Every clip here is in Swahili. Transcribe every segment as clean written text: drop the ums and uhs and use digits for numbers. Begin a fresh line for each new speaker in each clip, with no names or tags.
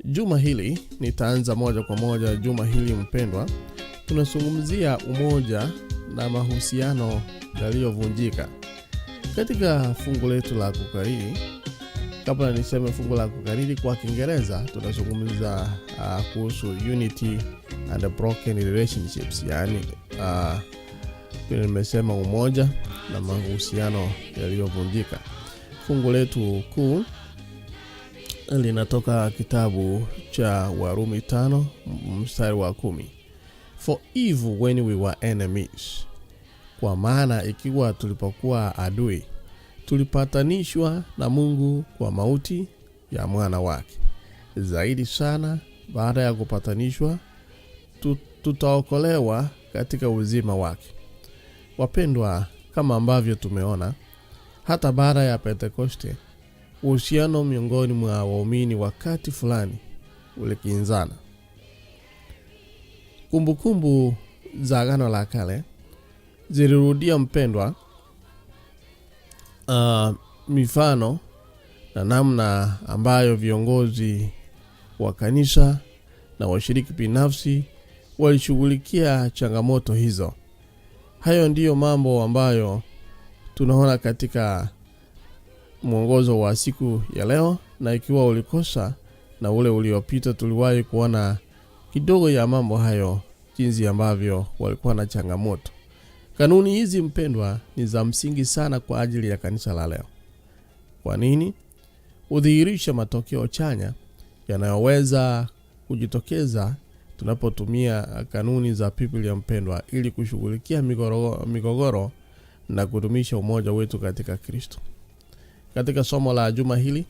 Juma hili nitaanza moja kwa moja. Juma hili mpendwa, tunazungumzia umoja na mahusiano yaliyovunjika. Katika fungu letu la kukariri, kabla niseme fungu la kukariri kwa Kiingereza, tunazungumza kuhusu unity and broken relationships, yaani vile nimesema umoja na mahusiano yaliyovunjika. Fungu letu kuu linatoka kitabu cha Warumi 5 mstari wa 10. For if when we were enemies, kwa maana ikiwa tulipokuwa adui, tulipatanishwa na Mungu kwa mauti ya mwana wake, zaidi sana baada ya kupatanishwa tutaokolewa katika uzima wake. Wapendwa, kama ambavyo tumeona hata baada ya Pentekoste, uhusiano miongoni mwa waumini wakati fulani ulikinzana. Kumbukumbu za Agano la Kale zilirudia mpendwa, mifano na namna ambayo viongozi wa kanisa na washiriki binafsi walishughulikia changamoto hizo. Hayo ndiyo mambo ambayo tunaona katika mwongozo wa siku ya leo, na ikiwa ulikosa na ule uliopita, tuliwahi kuona kidogo ya mambo hayo, jinsi ambavyo walikuwa na changamoto. Kanuni hizi mpendwa, ni za msingi sana kwa ajili ya kanisa la leo. Kwa nini? Hudhihirisha matokeo chanya yanayoweza kujitokeza tunapotumia kanuni za Biblia mpendwa, ili kushughulikia migogoro na kudumisha umoja wetu katika Kristo. Katika somo la juma hili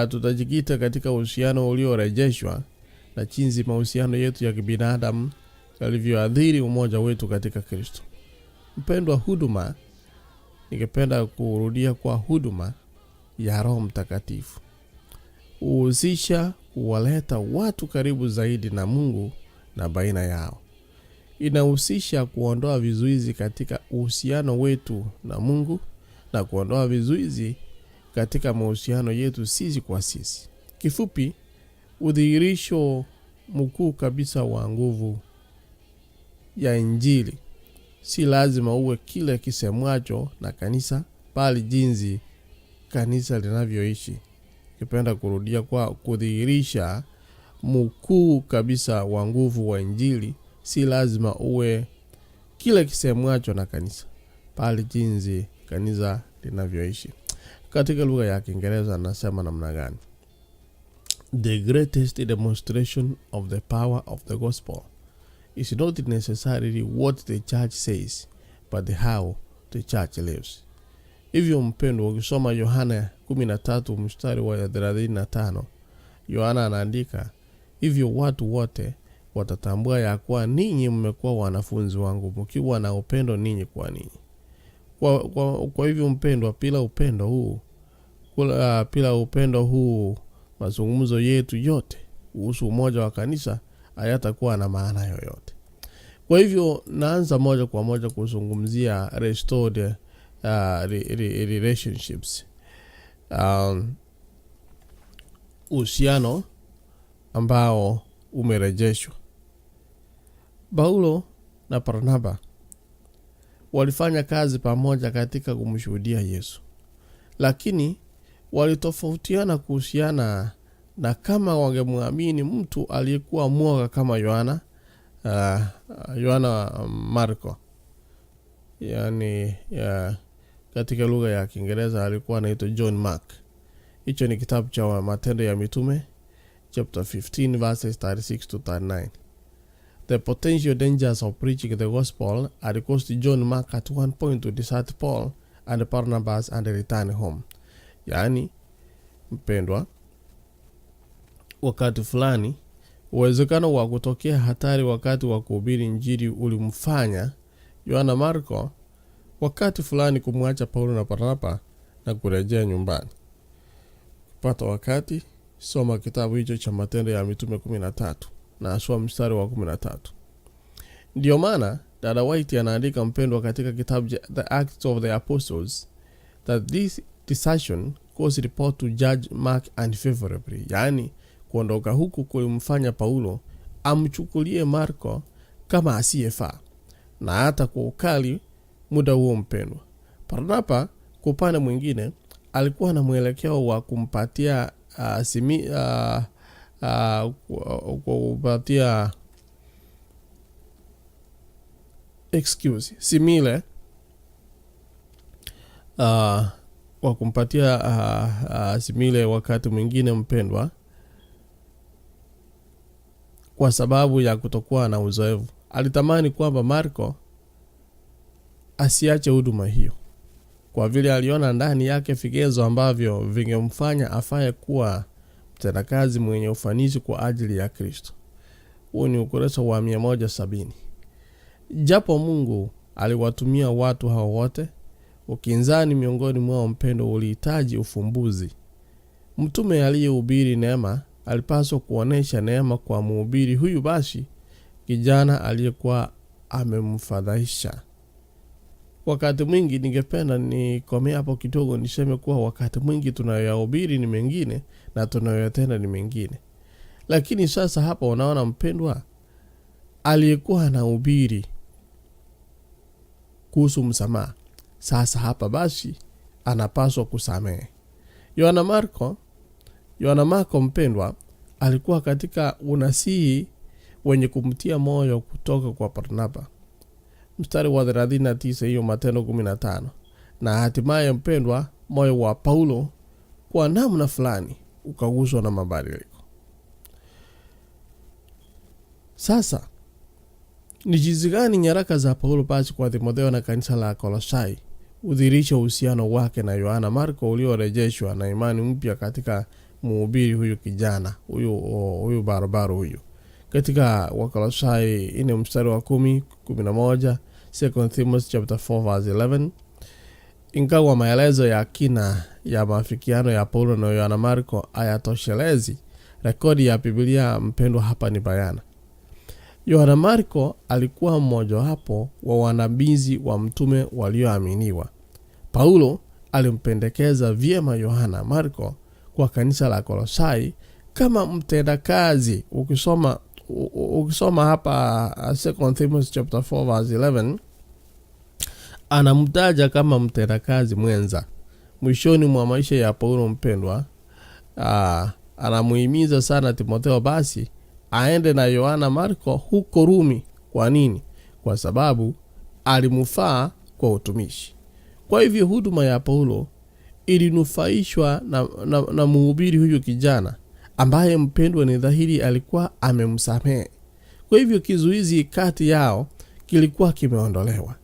tutajikita katika uhusiano uliorejeshwa na jinsi mahusiano yetu ya kibinadamu yalivyoathiri umoja wetu katika Kristo. Mpendwa, huduma, ningependa kurudia kwa huduma ya Roho Mtakatifu huhusisha kuwaleta watu karibu zaidi na Mungu na baina yao. Inahusisha kuondoa vizuizi katika uhusiano wetu na Mungu na kuondoa vizuizi katika mahusiano yetu sisi kwa sisi. Kifupi, udhihirisho mkuu kabisa wa nguvu ya Injili si lazima uwe kile kisemwacho na kanisa, bali jinsi kanisa linavyoishi. Kipenda kurudia kwa kudhihirisha mkuu kabisa wa nguvu wa Injili si lazima uwe kile kisemwacho na kanisa, bali jinsi kanisa linavyoishi. Katika lugha ya Kiingereza anasema namna gani? The greatest demonstration of the power of the gospel is not necessarily what the church says, but how the church lives. Hivyo mpendwa, ukisoma Yohana 13 mstari wa 35, Yohana anaandika hivyo, watu wote watatambua ya kuwa ninyi mmekuwa wanafunzi wangu mkiwa na upendo ninyi kwa ninyi. Kwa hivyo mpendwa, bila upendo huu mazungumzo yetu yote kuhusu umoja wa kanisa hayatakuwa na maana yoyote. Kwa hivyo naanza moja kwa moja kuzungumzia restored relationships, uhusiano ambao umerejeshwa. Paulo na Barnaba walifanya kazi pamoja katika kumshuhudia Yesu, lakini walitofautiana kuhusiana na kama wangemwamini mtu aliyekuwa mwoga kama Yohana Marko, yani katika lugha ya Kiingereza alikuwa anaitwa John Mark. Hicho ni kitabu cha Matendo ya Mitume chapter 15 verses 36 to 39. The potential dangers of preaching the gospel had caused John Mark at one point to desert Paul and Barnabas and return home. Yaani, mpendwa, wakati fulani uwezekano wa kutokea hatari wakati wa kuhubiri Injili ulimfanya Yohana Marko wakati fulani kumwacha Paulo na Barnaba na kurejea nyumbani. Pata wakati, soma kitabu hicho cha Matendo ya Mitume 13 na haswa mstari wa 13. Ndio maana dada White anaandika mpendwa, katika kitabu cha The Acts of the Apostles that this decision caused Paul to judge Mark unfavorably, yaani Kuondoka huku kulimfanya Paulo amchukulie Marko kama asiyefaa na hata kwa ukali muda huo mpendwa. Barnaba kwa upande mwingine alikuwa na mwelekeo wa kumpatia kumpatia excuse simile wa kumpatia simile wakati mwingine mpendwa, kwa sababu ya kutokuwa na uzoefu. Alitamani kwamba Marko asiache huduma hiyo, kwa vile aliona ndani yake vigezo ambavyo vingemfanya afaye kuwa mtendakazi mwenye ufanisi kwa ajili ya Kristo. Huu ni ukurasa wa 170. Japo Mungu aliwatumia watu hao wote, ukinzani miongoni mwao mpendo ulihitaji ufumbuzi. Mtume aliyehubiri neema alipaswa kuonesha neema kwa mhubiri huyu basi kijana aliyekuwa amemfadhaisha. Wakati mwingi ningependa nikomee hapo kidogo, niseme kuwa wakati mwingi tunayoyahubiri ni mengine na tunayoyatenda ni mengine. Lakini sasa hapa unaona mpendwa, aliyekuwa anahubiri kuhusu msamaha, sasa hapa basi anapaswa kusamehe. Yohana Marko mpendwa alikuwa katika unasihi wenye kumtia moyo kutoka kwa Barnaba. Mstari wa 39, hiyo Matendo 15. Na hatimaye mpendwa, moyo wa Paulo kwa namna fulani ukaguswa na mabadiliko. Sasa ni jinsi gani nyaraka za Paulo basi kwa Timotheo na kanisa la Kolosai udhirisha uhusiano wake na Yohana Marko uliorejeshwa na imani mpya katika mhubiri huyu kijana huyu barobaro huyu. Katika Wakolosai 4 mstari wa 10, 11, 2 Timothy chapter 4 verse 11. Ingawa maelezo ya kina ya maafikiano ya Paulo na Yohana Marko hayatoshelezi, rekodi ya Biblia mpendwa hapa ni bayana. Yohana Marko alikuwa mmojawapo wa wanabizi wa mtume walioaminiwa. Paulo alimpendekeza vyema Yohana Marko kwa kanisa la Kolosai kama mtendakazi. Ukisoma hapa 2 Timothy chapter 4 verse 11, anamtaja kama mtendakazi mwenza. Mwishoni mwa maisha ya Paulo mpendwa, anamuhimiza sana Timotheo basi aende na Yohana Marko huko Rumi. Kwa nini? Kwa sababu alimfaa kwa utumishi. Kwa hivyo huduma ya Paulo ilinufaishwa na mhubiri huyu kijana ambaye mpendwa ni dhahiri alikuwa amemsamehe. Kwa hivyo kizuizi kati yao kilikuwa kimeondolewa,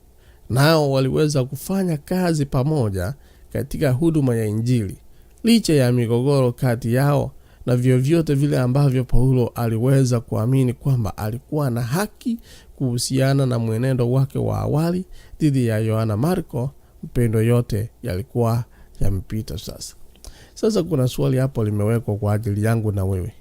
nao waliweza kufanya kazi pamoja katika huduma ya Injili licha ya migogoro kati yao na vyovyote vile ambavyo Paulo aliweza kuamini kwamba alikuwa na haki kuhusiana na mwenendo wake wa awali dhidi ya Yohana Marko. Mpendo, yote yalikuwa yamepita sasa. Sasa kuna swali hapo limewekwa kwa ajili yangu na wewe.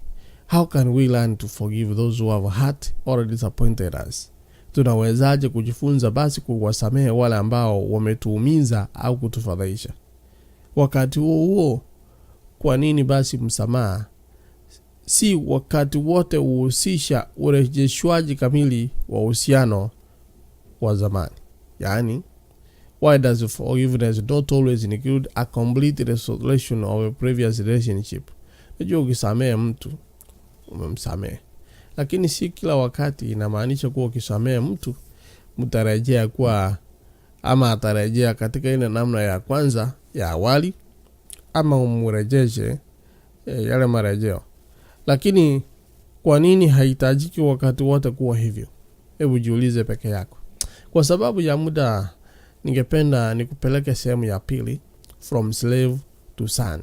How can we learn to forgive those who have hurt or disappointed us? Tunawezaje kujifunza basi kuwasamehe wale ambao wametuumiza au kutufadhaisha? Wakati huo huo, kwa nini basi msamaha si wakati wote huhusisha urejeshwaji kamili wa uhusiano wa zamani? Yaani, why does forgiveness not always include a complete restoration of a previous relationship? Najua ukisamehe mtu umemsamehe, lakini si kila wakati inamaanisha kuwa ukisamehe mtu mtarejea kuwa ama atarejea katika ile namna ya kwanza ya awali, ama umrejeshe yale marejeo. Lakini kwa nini haihitajiki wakati wote kuwa hivyo? Hebu jiulize peke yako. Kwa sababu ya muda, ningependa nikupeleke sehemu ya pili, from slave to son,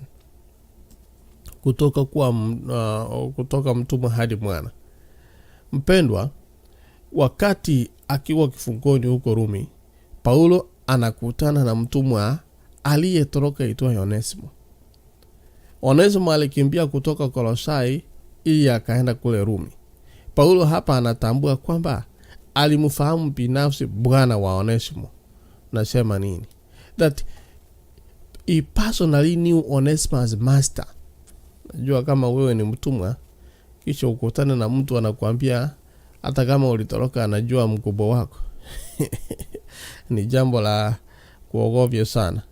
kutoka mtumwa hadi mwana. Mpendwa, wakati akiwa kifungoni huko Rumi, Paulo anakutana na mtumwa aliyetoroka aitwaye Onesimo. Onesimo alikimbia kutoka Kolosai ili akaenda kule Rumi. Paulo hapa anatambua kwamba alimfahamu binafsi bwana wa Onesimo. Nasema nini? That he personally knew Onesimus master. Najua kama wewe ni mtumwa, Kisha ukutane na mtu anakuambia hata kama ulitoroka anajua mkubwa wako. Ni jambo la kuogofya sana.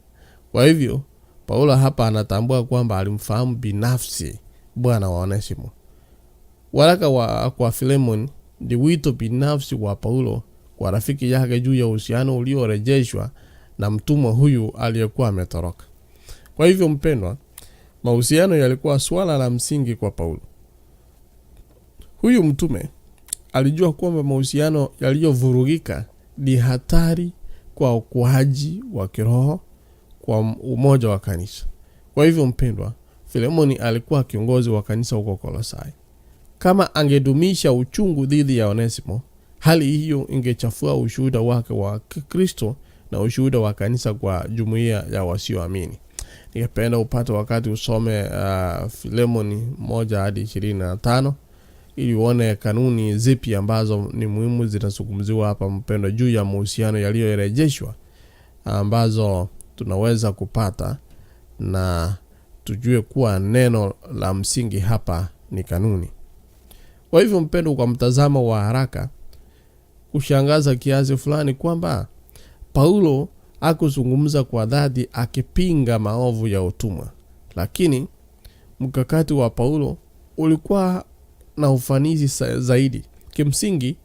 Kwa hivyo Paulo hapa anatambua kwamba alimfahamu binafsi bwana wa Onesimo. Waraka kwa Filemon ni wito binafsi wa Paulo kwa rafiki yake juu ya uhusiano uliorejeshwa na mtumwa huyu aliyekuwa ametoroka. Kwa hivyo mpendwa, mahusiano yalikuwa swala la msingi kwa Paulo. Huyu mtume alijua kwamba mahusiano yaliyovurugika ni hatari kwa ukuaji wa kiroho, kwa umoja wa kanisa. Kwa hivyo mpendwa, Filemoni alikuwa kiongozi wa kanisa huko Kolosai. Kama angedumisha uchungu dhidi ya Onesimo, hali hiyo ingechafua ushuhuda wake wa Kikristo na ushuhuda wa kanisa kwa jumuiya ya wasioamini. Ningependa upate wakati usome Filemoni 1 hadi 25 ili uone kanuni zipi ambazo ni muhimu zinazungumziwa hapa mpendwa, juu ya mahusiano yaliyorejeshwa ambazo tunaweza kupata, na tujue kuwa neno la msingi hapa ni kanuni. Kwa hivyo mpendwa, kwa mtazamo wa haraka, kushangaza kiasi fulani kwamba Paulo hakuzungumza kwa dhati akipinga maovu ya utumwa, lakini mkakati wa Paulo ulikuwa na ufanisi zaidi. Kimsingi,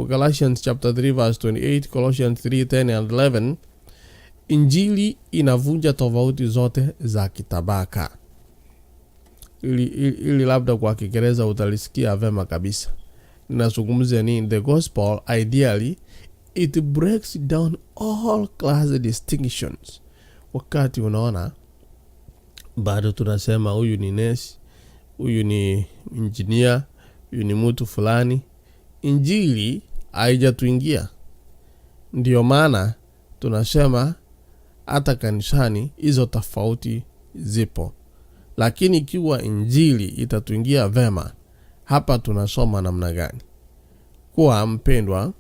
Galatians chapter 3 verse 28, Colossians 3:10 and 11, Injili inavunja tofauti zote za kitabaka. Ili labda kwa Kiingereza utalisikia vema kabisa. Ninazungumzia nini? The gospel ideally it breaks down all class distinctions. Wakati unaona bado tunasema huyu ni nesi, huyu ni injinia, huyu ni mtu fulani, Injili haijatuingia. Ndio maana tunasema hata kanisani hizo tofauti zipo, lakini ikiwa Injili itatuingia vema, hapa tunasoma namna gani? Kuwa mpendwa,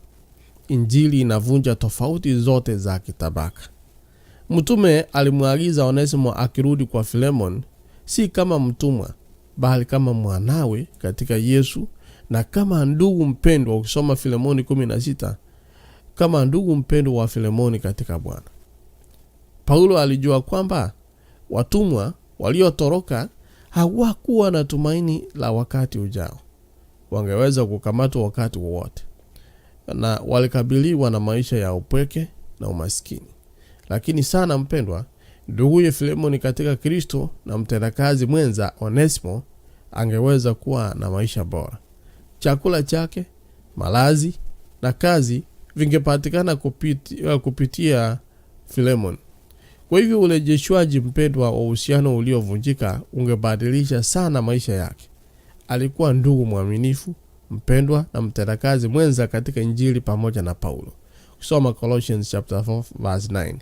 Injili inavunja tofauti zote za kitabaka. Mtume alimwagiza Onesimo akirudi kwa Filemon, si kama mtumwa, bali kama mwanawe katika Yesu na kama ndugu mpendwa. Ukisoma Filemoni 16, kama ndugu mpendwa wa Filemoni katika Bwana. Paulo alijua kwamba watumwa waliotoroka hawakuwa na tumaini la wakati ujao, wangeweza kukamatwa wakati wowote, na walikabiliwa na maisha ya upweke na umaskini. Lakini sana mpendwa, nduguye Filemoni katika Kristo na mtendakazi mwenza Onesimo angeweza kuwa na maisha bora. Chakula chake, malazi na kazi vingepatikana kupitia Filemon. Kwa hivyo urejeshwaji mpendwa wa uhusiano uliovunjika ungebadilisha sana maisha yake. Alikuwa ndugu mwaminifu, mpendwa na mtendakazi mwenza katika Injili pamoja na Paulo. Kusoma Colossians chapter 4 verse 9.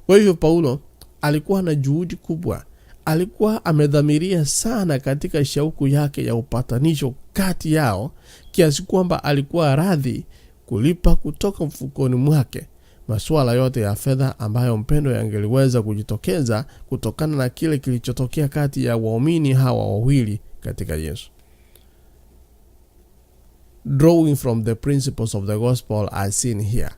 Kwa hivyo Paulo alikuwa na juhudi kubwa, alikuwa amedhamiria sana katika shauku yake ya upatanisho kati yao, kiasi kwamba alikuwa radhi kulipa kutoka mfukoni mwake masuala yote ya fedha ambayo mpendo yangeliweza kujitokeza kutokana na kile kilichotokea kati ya waumini hawa wawili katika Yesu. Drawing from the principles of the gospel as seen here.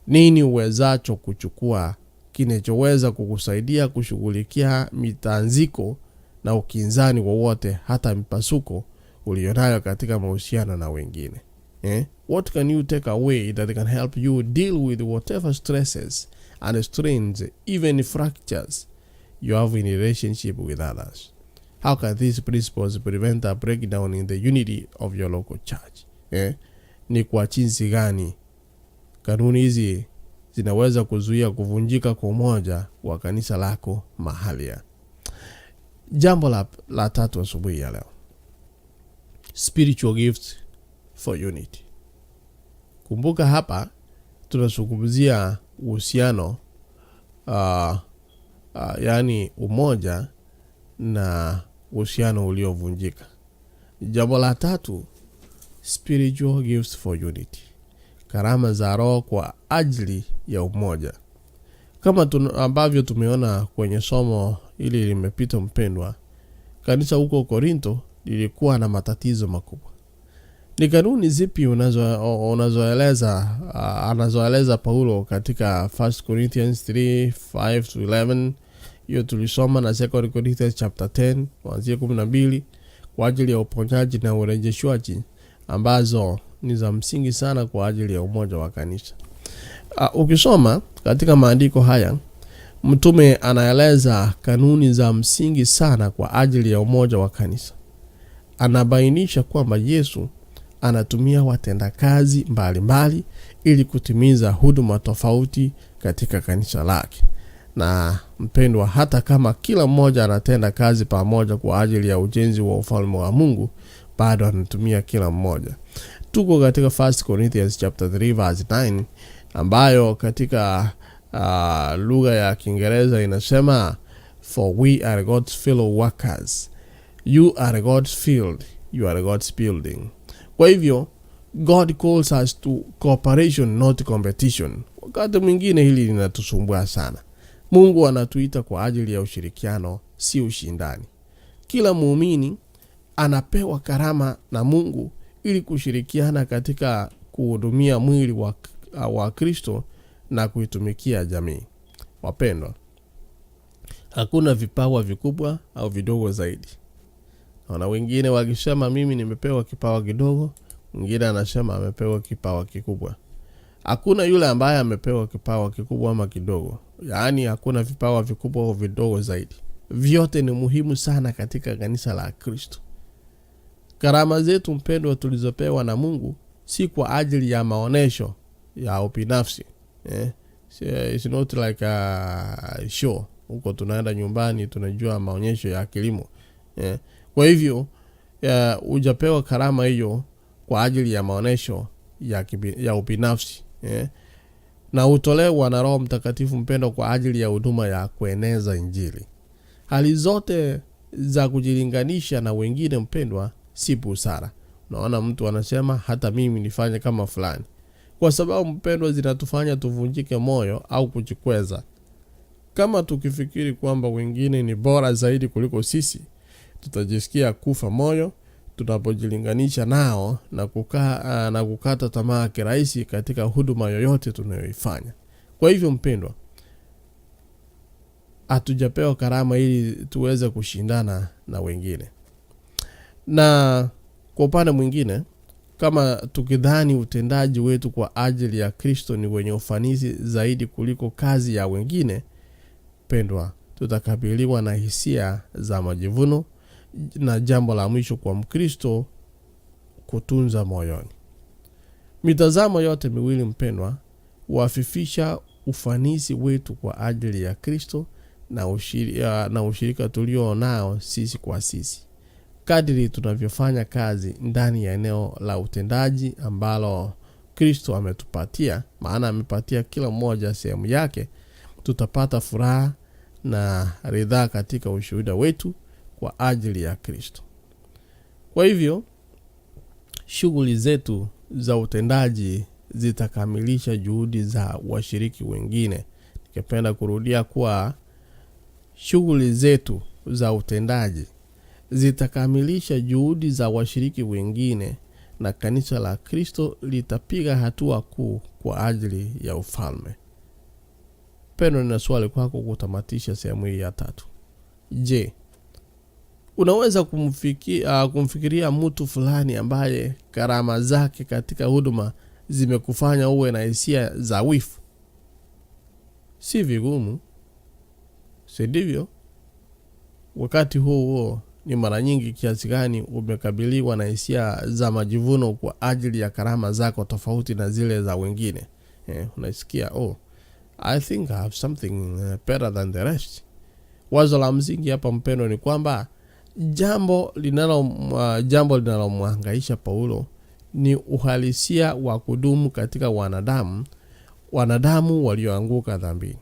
Nini uwezacho kuchukua kinachoweza kukusaidia kushughulikia mitanziko na ukinzani wowote, hata mipasuko ulionayo katika mahusiano na wengine? What can you take away that can help you deal with whatever stresses and strains, even fractures you have in relationship with others? How can these principles prevent a breakdown in the unity of your local church? Ni kwa jinsi gani kanuni hizi zinaweza kuzuia kuvunjika kwa umoja wa kanisa lako mahalia? Jambo la tatu asubuhi ya leo, spiritual gifts for unity. Kumbuka hapa tunazungumzia uhusiano, yaani umoja na uhusiano uliovunjika. Jambo la tatu, spiritual gifts for unity, karama za Roho kwa ajili ya umoja. Kama ambavyo tumeona kwenye somo hili limepita, mpendwa, Kanisa huko Korinto lilikuwa na matatizo makubwa. Ni kanuni zipi unazoeleza anazoeleza Paulo katika 1 Corinthians 3 5 to 11? Hiyo tulisoma na 2 Corinthians chapter 10 kuanzia 12 kwa ajili ya uponyaji na urejeshwaji, ambazo ni za msingi sana kwa ajili ya umoja wa kanisa. Ukisoma katika maandiko haya, mtume anaeleza kanuni za msingi sana kwa ajili ya umoja wa kanisa. Anabainisha kwamba Yesu anatumia watendakazi mbalimbali ili kutimiza huduma tofauti katika kanisa lake. Na mpendwa, hata kama kila mmoja anatenda kazi pamoja kwa ajili ya ujenzi wa ufalme wa Mungu, bado anatumia kila mmoja. Tuko katika 1 Corinthians chapter 3 verse 9, ambayo katika lugha ya Kiingereza inasema, "For we are God's fellow workers. You are God's field, you are God's building." Kwa hivyo God calls us to cooperation, not competition. Wakati mwingine hili linatusumbua sana. Mungu anatuita kwa ajili ya ushirikiano, si ushindani. Kila muumini anapewa karama na Mungu ili kushirikiana katika kuhudumia mwili wa Kristo na kuitumikia jamii. Wapendwa, hakuna vipawa vikubwa au vidogo zaidi. Naona wengine wakisema, "Mimi nimepewa kipawa kidogo," mwingine anasema amepewa kipawa kikubwa. Hakuna yule ambaye amepewa kipawa kikubwa ama kidogo, yaani hakuna vipawa vikubwa au vidogo zaidi. Vyote ni muhimu sana katika kanisa la Kristo. Karama zetu, mpendwa, tulizopewa na Mungu si kwa ajili ya maonesho ya ubinafsi, eh? It's not like a show. Huko tunaenda nyumbani, tunajua maonyesho ya kilimo, eh? Kwa hivyo hujapewa karama hiyo kwa ajili ya maonesho ya ubinafsi, eh? Na hutolewa na Roho Mtakatifu, mpendwa, kwa ajili ya huduma ya kueneza Injili. Hali zote za kujilinganisha na wengine, mpendwa, si busara. Unaona mtu anasema, "Hata mimi nifanye kama fulani," kwa sababu, mpendwa, zinatufanya tuvunjike moyo au kujikweza. Kama tukifikiri kwamba wengine ni bora zaidi kuliko sisi, tutajisikia kufa moyo tunapojilinganisha nao na kukata tamaa kirahisi katika huduma yoyote tunayoifanya. Kwa hivyo, mpendwa, hatujapewa karama ili tuweze kushindana na wengine. Na kwa upande mwingine, kama tukidhani utendaji wetu kwa ajili ya Kristo ni wenye ufanisi zaidi kuliko kazi ya wengine, pendwa, tutakabiliwa na hisia za majivuno, na jambo la mwisho kwa Mkristo kutunza moyoni. Mitazamo yote miwili, mpendwa, huafifisha ufanisi wetu kwa ajili ya Kristo na ushirika tulio nao sisi kwa sisi. Kadiri tunavyofanya kazi ndani ya eneo la utendaji ambalo Kristo ametupatia, maana amepatia kila mmoja sehemu yake, tutapata furaha na ridhaa katika ushuhuda wetu kwa ajili ya Kristo. Kwa hivyo shughuli zetu za utendaji zitakamilisha juhudi za washiriki wengine. Ningependa kurudia kuwa shughuli zetu za utendaji zitakamilisha juhudi za washiriki wengine na kanisa la Kristo litapiga hatua kuu kwa ajili ya ufalme. Pendo, nina swali kwako kutamatisha sehemu hii ya tatu. Je, unaweza kumfikiria mtu fulani ambaye karama zake katika huduma zimekufanya uwe na hisia za wivu? Si vigumu, si ndivyo? Wakati huo huo, ni mara nyingi kiasi gani umekabiliwa na hisia za majivuno kwa ajili ya karama zako tofauti na zile za wengine? Unasikia, "Oh, I think I have something better than the rest." Wazo la msingi hapa, mpendwa, ni kwamba jambo linalomhangaisha Paulo ni uhalisia wa kudumu katika wanadamu walioanguka dhambini.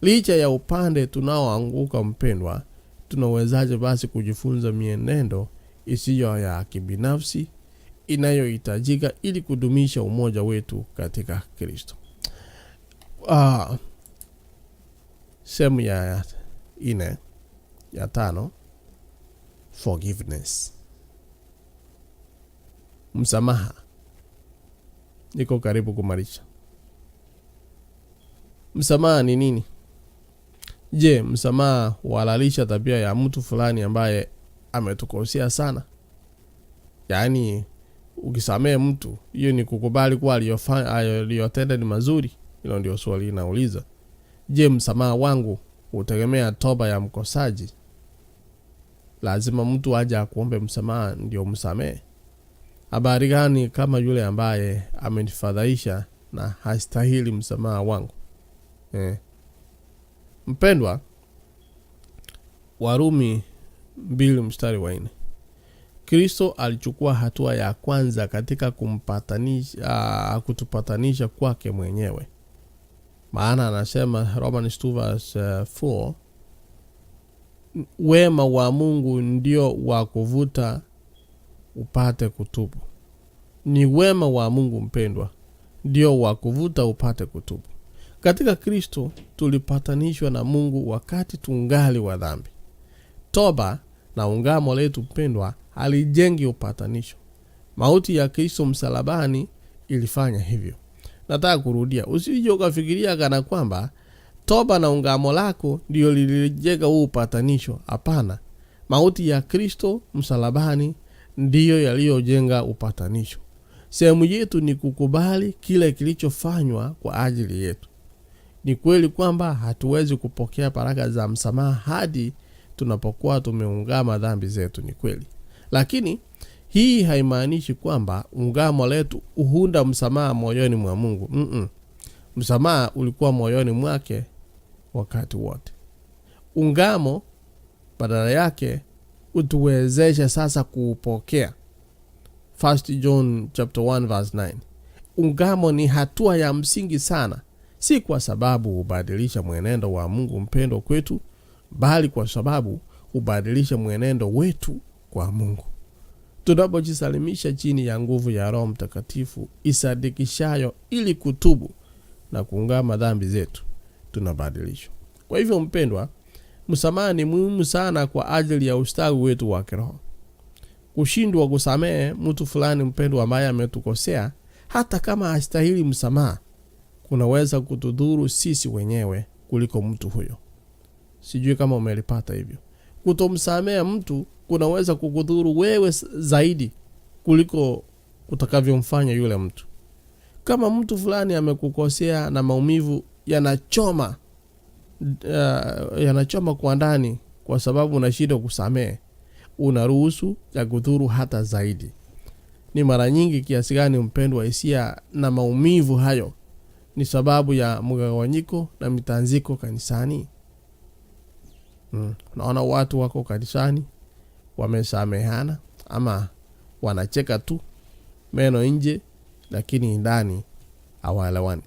Licha ya upande tunaoanguka, mpendwa, tunawezaje basi kujifunza mienendo isiyo ya kibinafsi inayohitajika ili kudumisha umoja wetu katika Kristo? Sehemu ya nne, ya tano. Forgiveness, msamaha. Niko karibu kumalisha. Msamaha ni nini? Je, msamaha huhalalisha tabia ya mtu fulani ambaye ametukosea sana? Yaani ukisamehe mtu, hiyo ni kukubali kuwa aliyotenda ni mazuri? Hilo ndio swali linauliza. Je, msamaha wangu hutegemea toba ya mkosaji? Lazima mtu aje akuombe msamaha ndio msamehe? Habari gani kama yule ambaye amenifadhaisha na hastahili msamaha wangu? Mpendwa, Warumi 2 mstari wa 4. Kristo alichukua hatua ya kwanza katika kutupatanisha kwake mwenyewe. Maana anasema Romans 2 verse 4, wema wa Mungu ndio wa kuvuta upate kutubu. Ni wema wa Mungu mpendwa, ndio wa kuvuta upate kutubu. Katika Kristo tulipatanishwa na Mungu wakati tungali wa dhambi. Toba na ungamo letu mpendwa halijengi upatanisho. Mauti ya Kristo msalabani ilifanya hivyo. Nataka kurudia, usije ukafikiria kana kwamba toba na ungamo lako ndio lilijenga huu upatanisho. Hapana, mauti ya Kristo msalabani ndiyo yaliyojenga upatanisho. Sehemu yetu ni kukubali kile kilichofanywa kwa ajili yetu. Ni kweli kwamba hatuwezi kupokea baraka za msamaha hadi tunapokuwa tumeungama dhambi zetu, ni kweli. Lakini hii haimaanishi kwamba ungamo letu huunda msamaha moyoni mwa Mungu. Msamaha ulikuwa moyoni mwake wakati wote. Ungamo badala yake utuwezeshe sasa kuupokea. 1 John chapter 1 verse 9. Ungamo ni hatua ya msingi sana, si kwa sababu hubadilisha mwenendo wa Mungu mpendo kwetu, bali kwa sababu hubadilisha mwenendo wetu kwa Mungu. Tunapojisalimisha chini ya nguvu ya Roho Mtakatifu isadikishayo ili kutubu na kuungama dhambi zetu, tunabadilishwa. Kwa hivyo mpendwa, msamaha ni muhimu sana kwa ajili ya ustawi wetu wa kiroho. Kushindwa kusamehe mtu fulani mpendwa ambaye ametukosea, hata kama hastahili msamaha, kunaweza kutudhuru sisi wenyewe kuliko mtu huyo. Sijui kama umelipata hivyo. Kutomsamehe mtu kunaweza kukudhuru wewe zaidi kuliko utakavyomfanya yule mtu. Kama mtu fulani amekukosea na maumivu yanachoma kwa ndani kwa sababu unashindwa kusamehe, unaruhusu ya kudhuru hata zaidi. Ni mara nyingi kiasi gani mpendwa, hisia na maumivu hayo ni sababu ya mgawanyiko na mitanziko kanisani. Unaona watu wako kanisani wamesamehana ama wanacheka tu meno nje, lakini ndani hawaelewani,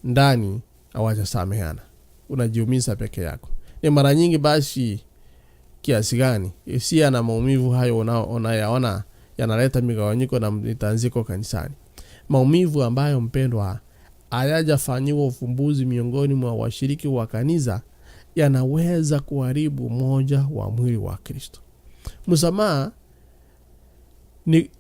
ndani hawajasamehana. Unajiumiza peke yako. Ni mara nyingi basi kiasi gani hisia na maumivu hayo unayaona yanaleta migawanyiko na mitanziko kanisani. Maumivu ambayo mpendwa hayajafanyiwa ufumbuzi miongoni mwa washiriki wa kanisa yanaweza kuharibu umoja wa mwili wa Kristo. Msamaha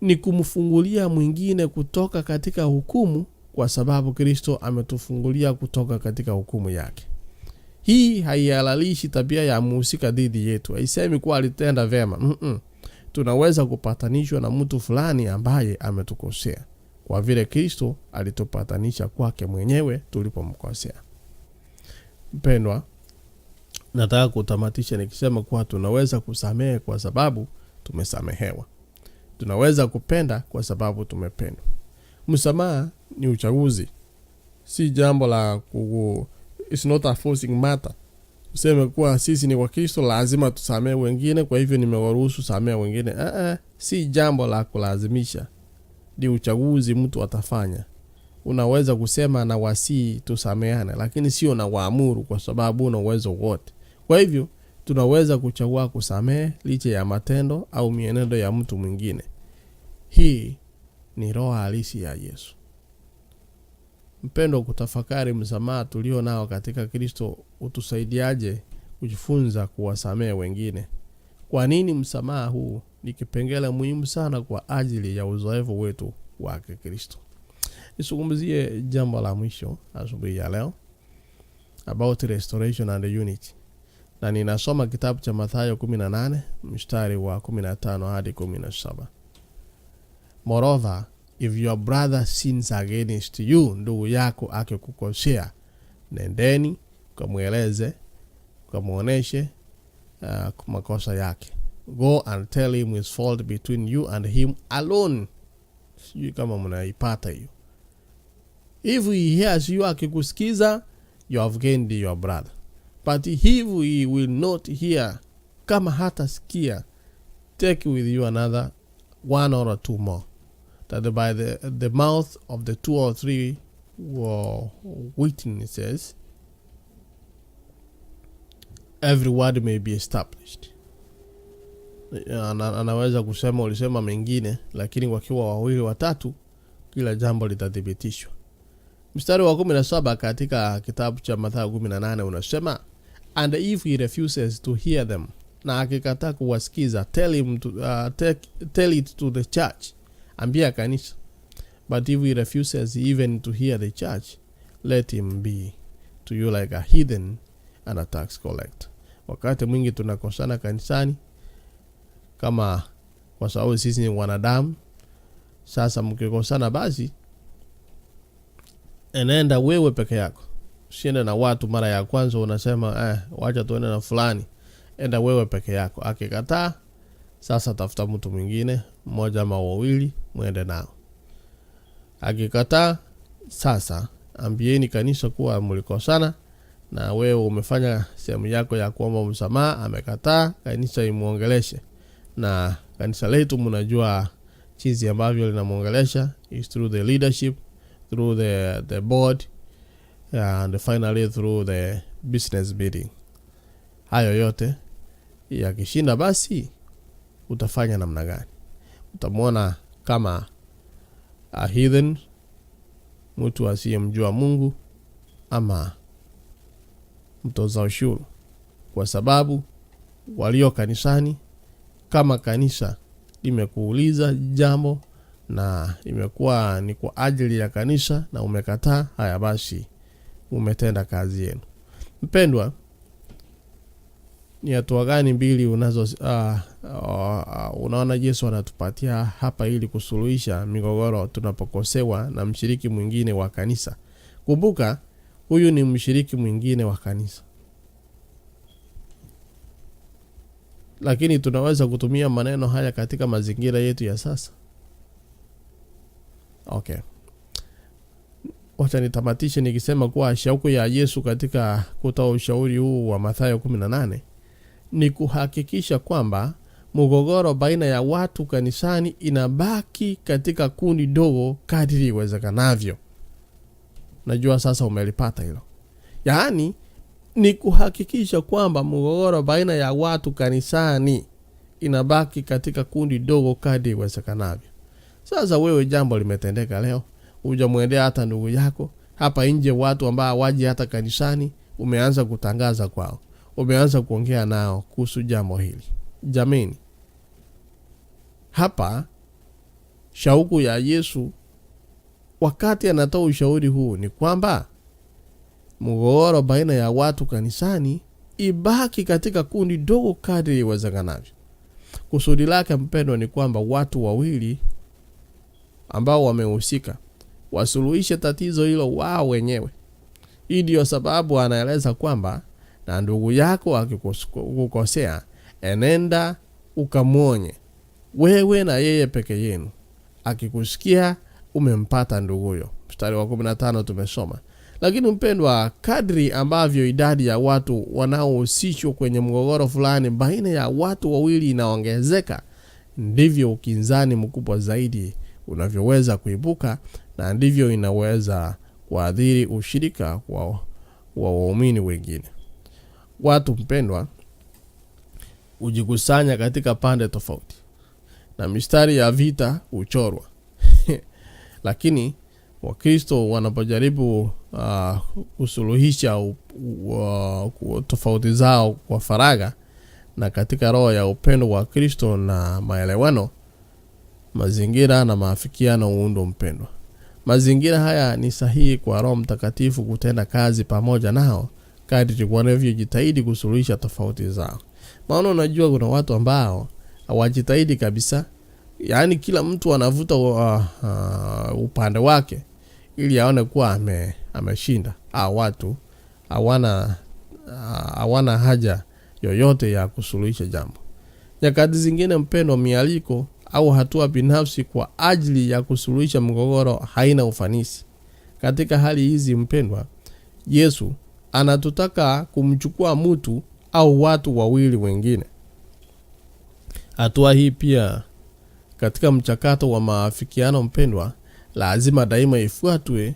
ni kumfungulia mwingine kutoka katika hukumu, kwa sababu Kristo ametufungulia kutoka katika hukumu yake. Hii haihalalishi tabia ya mhusika dhidi yetu. Haisemi kuwa alitenda vema. Tunaweza kupatanishwa na mtu fulani ambaye ametukosea, kwa vile Kristo alitupatanisha kwake mwenyewe tulipomkosea. Mpendwa, nataka kutamatisha nikisema kuwa tunaweza kusamehe kwa sababu tumesamehewa. Tunaweza kupenda kwa sababu tumependwa. Msamaha ni uchaguzi, si jambo la kugu, it's not a forcing matter. Useme kuwa sisi ni Wakristo lazima tusamehe wengine, kwa hivyo nimewaruhusu samehe wengine. Si jambo la kulazimisha, ni uchaguzi mtu atafanya. Unaweza kusema na wasii tusameane, lakini sio na waamuru, kwa sababu una uwezo wote. Kwa hivyo tunaweza kuchagua kusamehe licha ya matendo au mienendo ya mtu mwingine. Hii ni roho halisi ya Yesu. Mpendo, kutafakari msamaha tulio nao katika Kristo utusaidiaje kujifunza kuwasamehe wengine, Kwa nini msamaha huu ni kipengele muhimu sana kwa ajili ya uzoefu wetu wa Kikristo? Nizungumzie jambo la mwisho asubuhi ya leo, about restoration and unity, na ninasoma kitabu cha Mathayo 18 mstari wa 15 hadi 17. Moreover, if your brother sins against you, ndugu yako akikukosea, nendeni ukamweleze, ukamwoneshe makosa yake. Go and tell him his fault between you and him alone. Sijui kama mnaipata hiyo. If he hears you, akikusikiza, you have gained your brother. But if he will not hear, kama hatasikia, take with you another one or two more, that by the mouth of the two or three witnesses every word may be established. Anaweza kusema ulisema mengine, lakini wakiwa wawili watatu, kila jambo litathibitishwa. Mstari wa 17 katika kitabu cha Mathayo 18 unasema, "And if he refuses to hear them," na akikataa kuwasikiza, tell it to the church, ambia kanisa. "But if he refuses even to hear the church, let him be to you like a heathen and a tax collector." Wakati mwingi tunakosana kanisani kama kwa sababu sisi ni wanadamu. Sasa mkikosana, basi enenda wewe peke yako, usiende na watu. Mara ya kwanza unasema, "Wacha tuende na fulani." Enda wewe peke yako. Akikataa, sasa tafuta mtu mwingine mmoja ama wawili, mwende nao. Akikataa, sasa ambieni kanisa kuwa mlikosana na wewe umefanya sehemu yako ya kuomba msamaha, amekataa, kanisa imuongeleshe. Na kanisa letu mnajua jinsi ambavyo linamwongelesha, is through the leadership, through the board and finally through the business meeting. Hayo yote yakishinda, basi utafanya namna gani? Utamwona kama a heathen, mtu asiyemjua Mungu, ama mtoza ushuru? Kwa sababu walio kanisani, kama kanisa limekuuliza jambo na imekuwa ni kwa ajili ya kanisa na umekataa, haya basi umetenda kazi yenu. Mpendwa, ni hatua gani mbili unazo unaona Yesu anatupatia hapa ili kusuluhisha migogoro tunapokosewa na mshiriki mwingine wa kanisa? Kumbuka, huyu ni mshiriki mwingine wa kanisa, lakini tunaweza kutumia maneno haya katika mazingira yetu ya sasa. Okay, wacha nitamatishe nikisema kuwa shauku ya Yesu katika kutoa ushauri huu wa Mathayo 18 ni kuhakikisha kwamba mgogoro baina ya watu kanisani inabaki katika kundi dogo kadiri iwezekanavyo. Najua sasa umelipata hilo. Yaani ni kuhakikisha kwamba mgogoro baina ya watu kanisani inabaki katika kundi dogo kadri iwezekanavyo. Sasa wewe, jambo limetendeka leo, hujamwendea hata ndugu yako hapa nje, watu ambao hawaji hata kanisani, umeanza kutangaza kwao, umeanza kuongea nao kuhusu jambo hili. Jameni, hapa shauku ya Yesu wakati anatoa ushauri huu ni kwamba mgogoro baina ya watu kanisani ibaki katika kundi dogo kadri iwezekanavyo. Kusudi lake, mpendwa, ni kwamba watu wawili ambao wamehusika wasuluhishe tatizo hilo wao wenyewe. Hii ndiyo sababu anaeleza kwamba na ndugu yako akikukosea, enenda ukamwonye, wewe na yeye peke yenu. Akikusikia, umempata nduguyo. Mstari wa 15 tumesoma. Lakini mpendwa, kadri ambavyo idadi ya watu wanaohusishwa kwenye mgogoro fulani baina ya watu wawili inaongezeka, ndivyo ukinzani mkubwa zaidi unavyoweza kuibuka na ndivyo inaweza kuathiri ushirika wa waumini wengine. Watu, mpendwa, hujikusanya katika pande tofauti na mistari ya vita huchorwa. Lakini Wakristo wanapojaribu kusuluhisha tofauti zao kwa faragha, na katika roho ya upendo wa Kristo na maelewano, mazingira na maafikiano uundo mpendwa. Mazingira haya ni sahihi kwa Roho Mtakatifu kutenda kazi pamoja nao kadri wanavyojitahidi kusuluhisha tofauti zao. Maana unajua kuna watu ambao hawajitahidi kabisa, yaani kila mtu anavuta upande wake ili aone kuwa ameshinda. Watu hawana haja yoyote ya kusuluhisha jambo. Nyakati zingine mpendwa, mialiko au hatua binafsi kwa ajili ya kusuluhisha mgogoro haina ufanisi. Katika hali hizi mpendwa, Yesu anatutaka kumchukua mtu au watu wawili wengine. Hatua hii pia katika mchakato wa maafikiano mpendwa, lazima daima ifuatwe.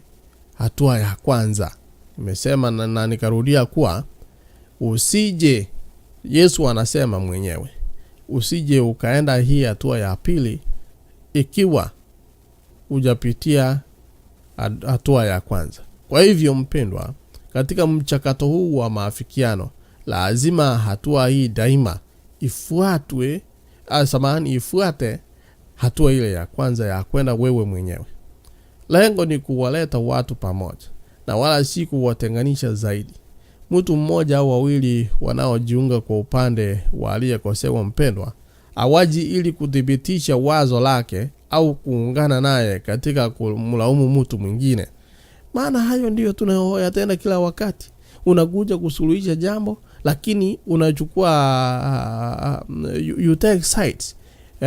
Hatua ya kwanza nimesema na nikarudia kuwa usije, Yesu anasema mwenyewe, usije ukaenda hii hatua ya pili ikiwa hujapitia hatua ya kwanza. Kwa hivyo mpendwa, katika mchakato huu wa maafikiano lazima hatua hii daima ifuatwe, samahani, ifuate hatua ile ya kwanza ya kwenda wewe mwenyewe. Lengo ni kuwaleta watu pamoja na wala si kuwatenganisha zaidi. Mtu mmoja au wawili wanaojiunga kwa upande wa aliyekosewa mpendwa, hawaji ili kuthibitisha wazo lake au kuungana naye katika kumlaumu mtu mwingine. Maana hayo ndiyo tunayoyatenda kila wakati. Unakuja kusuluhisha jambo, lakini unachukua, you take sides.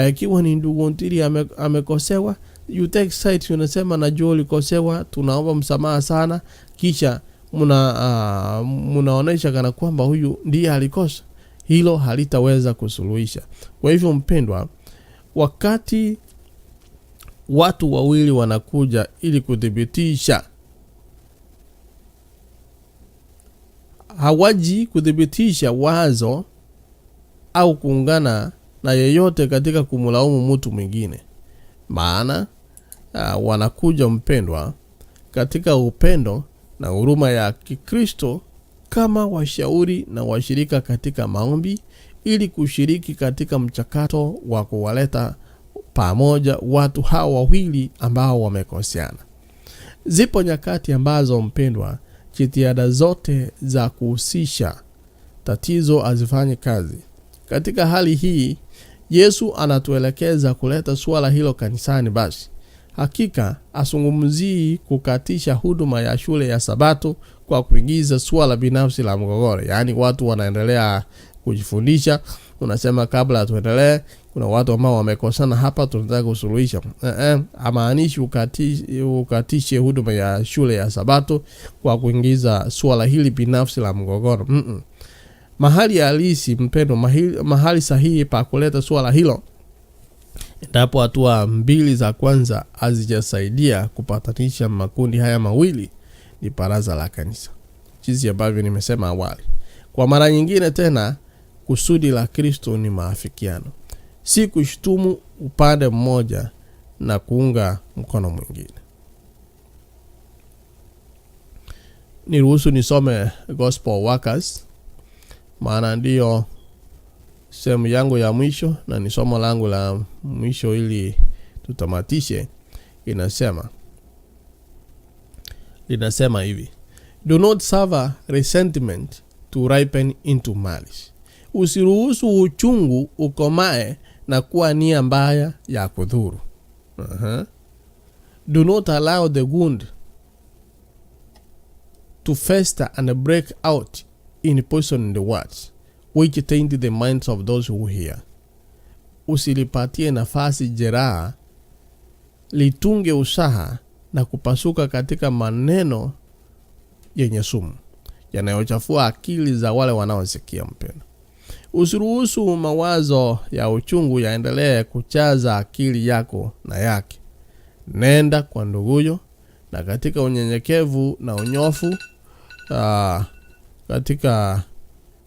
Ikiwa ni ndugu Ntiri amekosewa, you take sides, unasema najua ulikosewa, tunaomba msamaha sana, kisha munaonesha kana kwamba huyu ndiye alikosa. Hilo halitaweza kusuluhisha. Kwa hivyo mpendwa, wakati watu wawili wanakuja ili kuthibitisha, hawaji kuthibitisha wazo au kuungana na yeyote katika kumlaumu mtu mwingine. Maana wanakuja mpendwa katika upendo na huruma ya Kikristo kama washauri na washirika katika maombi, ili kushiriki katika mchakato wa kuwaleta pamoja watu hawa wawili ambao wamekoseana. Zipo nyakati ambazo mpendwa, jitihada zote za kuhusisha tatizo hazifanyi kazi. Katika hali hii Yesu anatuelekeza kuleta suala hilo kanisani. Basi hakika asungumzii kukatisha huduma ya shule ya Sabato kwa kuingiza suala binafsi la mgogoro. Yaani watu wanaendelea kujifundisha, unasema kabla tuendelee, kuna watu ambao wamekosana hapa, tunataka kusuluhisha. Hamaanishi ukatishe huduma ya shule ya Sabato kwa kuingiza suala hili binafsi la mgogoro. Mahali halisi mpendo, mahali sahihi pa kuleta suala hilo, endapo hatua mbili za kwanza hazijasaidia kupatanisha makundi haya mawili, ni baraza la kanisa, jinsi ambavyo nimesema awali. Kwa mara nyingine tena, kusudi la Kristo ni maafikiano, si kushtumu upande mmoja na kuunga mkono mwingine. Niruhusu nisome Gospel Workers, maana ndiyo sehemu yangu ya mwisho na ni somo langu la mwisho ili tutamatishe. Linasema hivi: do not suffer resentment to ripen into malice. Usiruhusu uchungu ukomae na kuwa nia mbaya ya kudhuru. Do not allow the wound to fester and break out in poisoned words which taint the minds of those who hear. Usilipatie nafasi jeraha litunge usaha na kupasuka katika maneno yenye sumu yanayochafua akili za wale wanaosikia. Mpendo, usiruhusu mawazo ya uchungu yaendelee kuchaza akili yako na yake. Nenda kwa nduguyo na katika unyenyekevu na unyofu, katika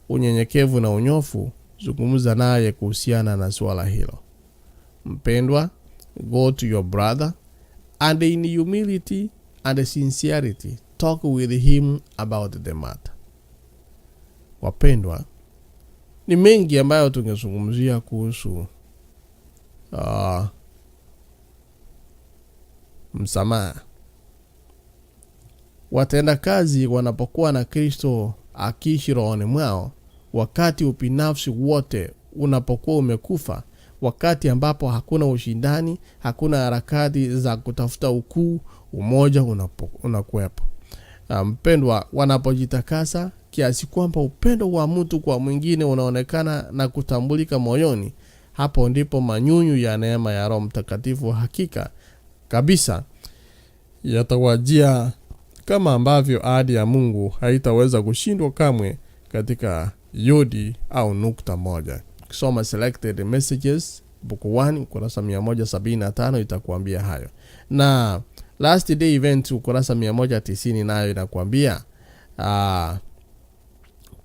unyenyekevu na unyofu zungumza naye kuhusiana na suala hilo. Mpendwa, go to your brother and in humility and sincerity talk with him about the matter. Wapendwa, Ni mengi ambayo tungezungumzia kuhusu msamaha. Watendakazi wanapokuwa na Kristo akiishi rohoni mwao, wakati ubinafsi wote unapokuwa umekufa, wakati ambapo hakuna ushindani, hakuna harakati za kutafuta ukuu, umoja unakuwepo. Mpendwa, wanapojitakasa kiasi kwamba upendo wa mtu kwa mwingine unaonekana na kutambulika moyoni, hapo ndipo manyunyu ya neema ya Roho Mtakatifu hakika kabisa yatawajia, kama ambavyo ahadi ya Mungu haitaweza kushindwa kamwe katika yodi au nukta moja. Ukisoma Selected Messages Book 1 ukurasa 175 itakuambia hayo, na Last Day Events ukurasa 190 nayo inakuambia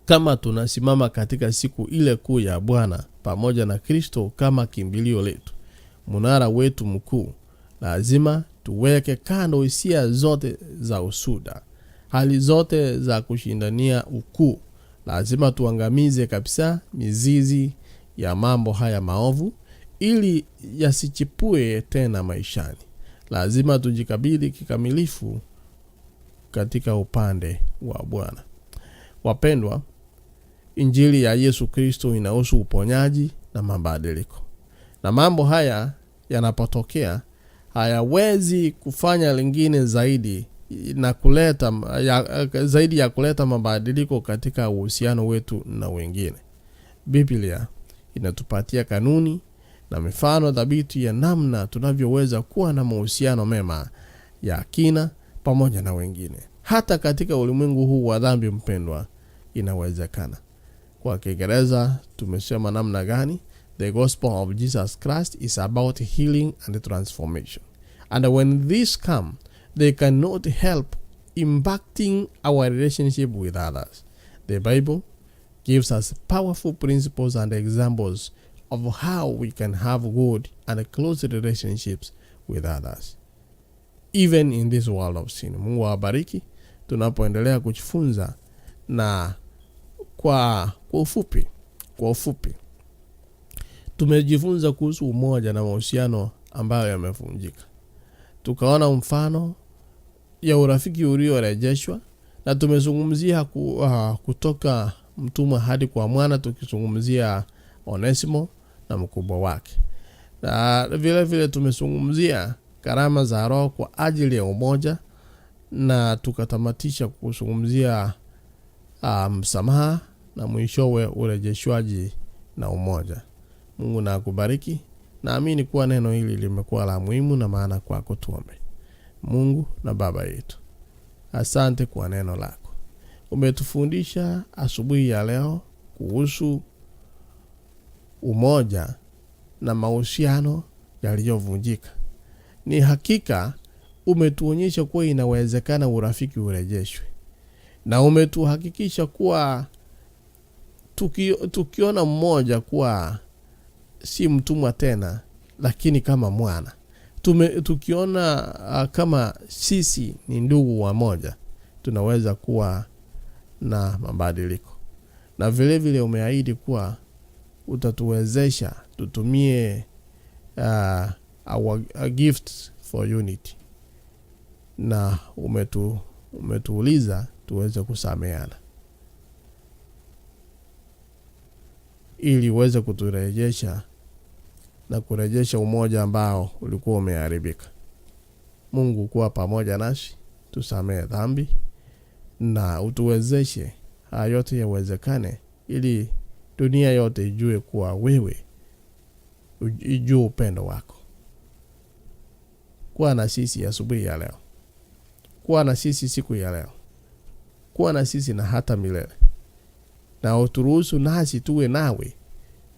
kama tunasimama katika siku ile kuu ya Bwana pamoja na Kristo kama kimbilio letu, munara wetu mkuu, lazima tuweke kando hisia zote za usuda, hali zote za kushindania ukuu. Lazima tuangamize kabisa mizizi ya mambo haya maovu ili yasichipue tena maishani. Lazima tujikabidhi kikamilifu katika upande wa Bwana. Wapendwa, Injili ya Yesu Kristo inahusu uponyaji na mabadiliko, na mambo haya yanapotokea hayawezi kufanya lingine zaidi na kuleta ya, zaidi ya kuleta mabadiliko katika uhusiano wetu na wengine. Biblia inatupatia kanuni na mifano thabiti ya namna tunavyoweza kuwa na mahusiano mema ya kina pamoja na wengine, hata katika ulimwengu huu wa dhambi. Mpendwa, inawezekana. Kwa Kiingereza tumesema namna gani? The gospel of Jesus Christ is about healing and transformation. And when this come, they cannot help impacting our relationship with others. The Bible gives us powerful principles and examples of how we can have good and close relationships with others, even in this world of sin. Mungu awabariki tunapoendelea kujifunza, na kwa ufupi tumejifunza kuhusu umoja na mahusiano ambayo yamevunjika. Tukaona mfano ya urafiki uliorejeshwa na tumezungumzia kutoka mtumwa hadi kwa mwana, tukizungumzia Onesimo na mkubwa wake, na vile vile tumezungumzia karama za Roho kwa ajili ya umoja, na tukatamatisha kuzungumzia msamaha na mwishowe urejeshwaji na umoja. Mungu na akubariki. Naamini kuwa neno hili limekuwa la muhimu na maana kwako. Tuombe. Mungu na Baba yetu, asante kwa neno lako. Umetufundisha asubuhi ya leo kuhusu umoja na mahusiano yaliyovunjika. Ni hakika umetuonyesha kuwa inawezekana urafiki urejeshwe, na umetuhakikisha kuwa tukiona mmoja kuwa si mtumwa tena, lakini kama mwana tukiona kama sisi ni ndugu wa moja, tunaweza kuwa na mabadiliko. Na vile vile umeahidi kuwa utatuwezesha tutumie our gifts for unity, na umetuuliza tuweze kusameana ili uweze kuturejesha na kurejesha umoja ambao ulikuwa umeharibika. Mungu, kuwa pamoja nasi, tusamehe dhambi na utuwezeshe haya yote yawezekane, ili dunia yote ijue kuwa wewe, ijue upendo wako. Kuwa na sisi asubuhi ya leo, kuwa na sisi siku ya leo, kuwa na sisi na hata milele, na uturuhusu nasi tuwe nawe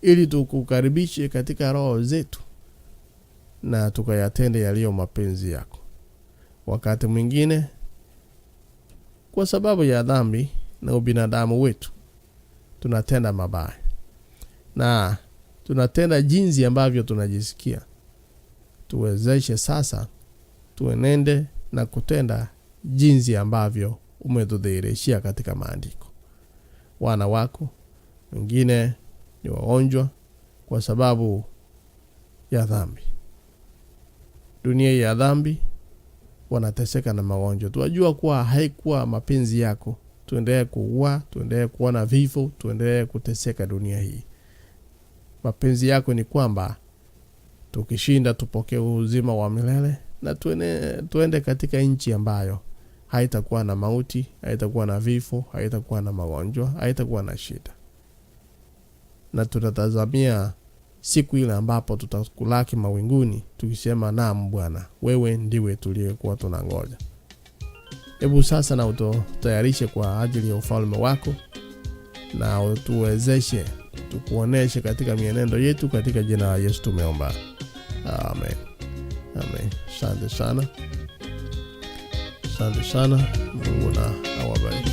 ili tukukaribishe katika roho zetu na tukayatende yaliyo mapenzi yako. Wakati mwingine kwa sababu ya dhambi na ubinadamu wetu tunatenda mabaya na tunatenda jinsi ambavyo tunajisikia. Tuwezeshe sasa tuenende na kutenda jinsi ambavyo umetudhihirishia katika maandiko. Wana wako wengine ni wagonjwa kwa sababu ya dhambi. Dunia ya dhambi wanateseka na magonjwa. Tunajua kuwa haikuwa mapenzi yako tuendelee kuua, tuendelee kuona vifo, tuendelee kuteseka dunia hii. Mapenzi yako ni kwamba tukishinda tupokee uzima wa milele na tuende katika nchi ambayo haitakuwa na mauti, haitakuwa na vifo, haitakuwa na magonjwa, haitakuwa na shida. Na tunatazamia siku ile ambapo tutakulaki mawinguni tukisema, naam Bwana, wewe ndiwe tuliyekuwa tunangoja. Hebu sasa na ututayarishe kwa ajili ya ufalme wako, na utuwezeshe tukuoneshe katika mienendo yetu, katika jina la Yesu tumeomba, amen. Amen. Asante sana, asante sana. Mungu na awabariki.